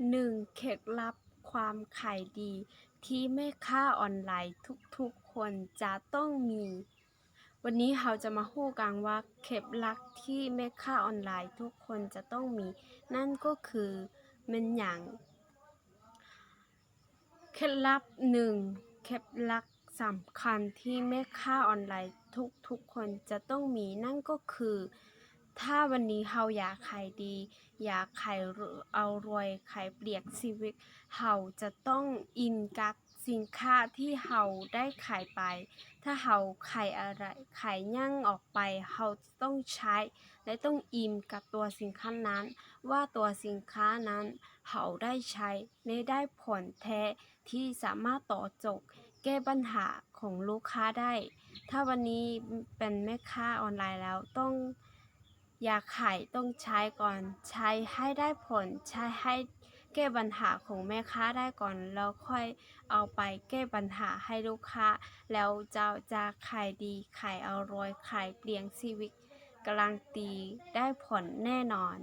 ໜຶ່ງ ເຄັດລັບຄວາມຂາຍດີທີ່ແມ່ຄ້າອອນລາຍທຸກໆຄົນຈະຕ້ອງມີ. ວັນນີ້ເຮົາຈະມາຮູ້ກັນວ່າເຄັດລັບທີ່ແມ່ຄ້າອອນລາຍທຸກຄົນຈະຕ້ອງມີນັ້ນກໍຄືແມ່ນຫຍັງ? ເຄັດລັບໜຶ່ງ ເຄັດລັບສຳຄັນທີ່ແມ່ຄ້າອອນລາຍທຸກໆຄົນຈະຕ້ອງມີນັ້ນກໍຄື ຖ້າວັນນີ້ເຮົາຢາກຂາຍດີ ຢາກຂາຍເອົາລວຍ ຂາຍປ່ຽງຊີວິດ ເຮົາຈະຕ້ອງອີງກັບສິນຄ້າທີ່ເຮົາໄດ້ຂາຍໄປ. ຖ້າເຮົາຂາຍອະໄລ ຂາຍຫຍັງອອກໄປ ເຮົາຈະຕ້ອງໃຊ້ ແລະ ຕ້ອງອີງກັບຕົວສິນຄ້ານັ້ນ ວ່າຕົວສິນຄ້ານັ້ນເຮົາໄດ້ໃຊ້ ແລະ ໄດ້ຜົນແທ້ທີ່ສາມາດຕອບໂຈດແກ້ບັນຫາຂອງລູກຄ້າໄດ້. ຖ້າວັນນີ້ເປັນແມ່ຄ້າອອນລາຍແລ້ວ ຕ້ອງ ຢາກຂາຍຕ້ອງໃຊ້ກ່ອນ ໃຊ້ໃຫ້ໄດ້ຜົນ ໃຊ້ໃຫ້ແກ້ບັນຫາຂອງແມ່ຄ້າໄດ້ກ່ອນ ແລ້ວຄ່ອຍເອົາໄປແກ້ບັນຫາໃຫ້ລູກຄ້າ ແລ້ວເຈົ້າຈະຂາຍດີ ຂາຍອະລວຍ ຂາຍປ່ຽງຊີວິດ ກາຣັນຕີໄດ້ຜົນແນ່ນອນ.